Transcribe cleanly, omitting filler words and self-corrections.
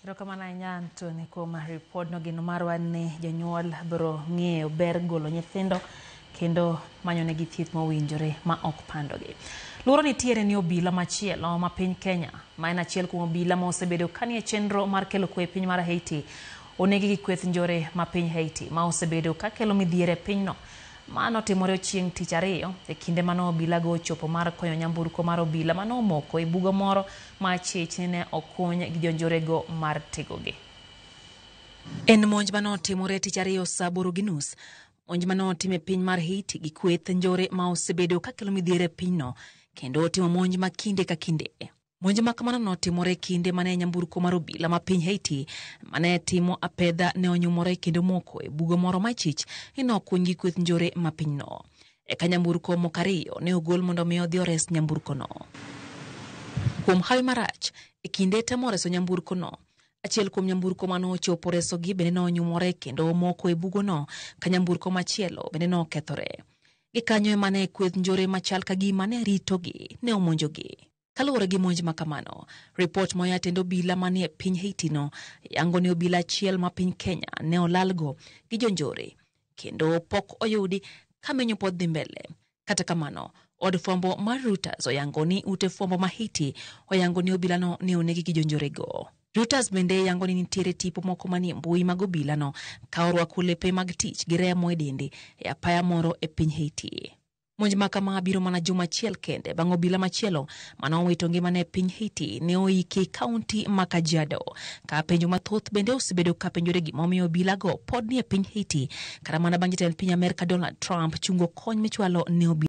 Erokamano ahinya Anthony kuom ripodno. Geno marwa ni jonyuol biro ng'eyo ber golo nyithindo kendo manyonegi thieth mowinjore ma ok pandogi. Luoro nitiere ni obila machielo ma piny Kenya, ma en achiel kuom obila ma osebedo kanie chenro mar kelo kwe e piny mar Haiti, onegi gi kweth njore ma piny Haiti ma osebedo ka kelo midhiero e pinyno. Mano otimore chieng' tich ariyo e kinde mane obilago ochopo mar konyo nyamburko mar obila mane omoko e bugo moro ma achich ni ne okuny gi jonjorego mar tegogi. En monj mane otimore tich ariyo saa 8:30. Monj mane otim e piny mar Haiti gi kweth njore ma osebedo ka kelo midhiero e pinyno kendo otimo monj ma kinde ka kinde. Monj ma kamano notimore kinde mane nyamburko mar obila ma piny Haiti mane timo apedha ne onyumore kendo moko e bugo moro machich ni nokuny gi kweth njore ma pinyno. Eka nyamburko moko ariyo ne ogol mondo mi odhi ores nyamburkono. Kuom hawi marach, e kinde temo reso nyamburkono, achiel kuom nyamburko mane ochopo resogi bende nonyumore kendo omoko e bugono ka nyamburko machielo bende nokethore. Gikanyo ema ne kweth njore machal ka gima ne ritogi ne omonjogi. Kaluwore gi monj ma kamano, ripot moya tend obila manie piny Haiti no yango ni obila achiel ma piny Kenya ne olalgo gi jonjore kendo pok oyudi ka menyo pod dhi mbele. Kata kamano, od fwambo mar Reuters oyango ni ute fwambo ma Haiti oyango ni obilano ne onegi gi jonjorego. Reuters bende yango ni nitiere tipo moko manie mbui mag obilano ka orwako lepe mag tich gi remo e dende e apaya moro e piny Haiti. Monj ma kama biro mana juma achiel kende bang' obila machielo mane owito ngimane e piny Haiti ne oiki e kaunti ma Kajiado. Ka penjo mathoth bende osebedo ka penjore gimomiyo obilago pod nie piny Haiti kata mana bang' jatend piny Amerka Donald Trump chungo kony michwalo ne obila.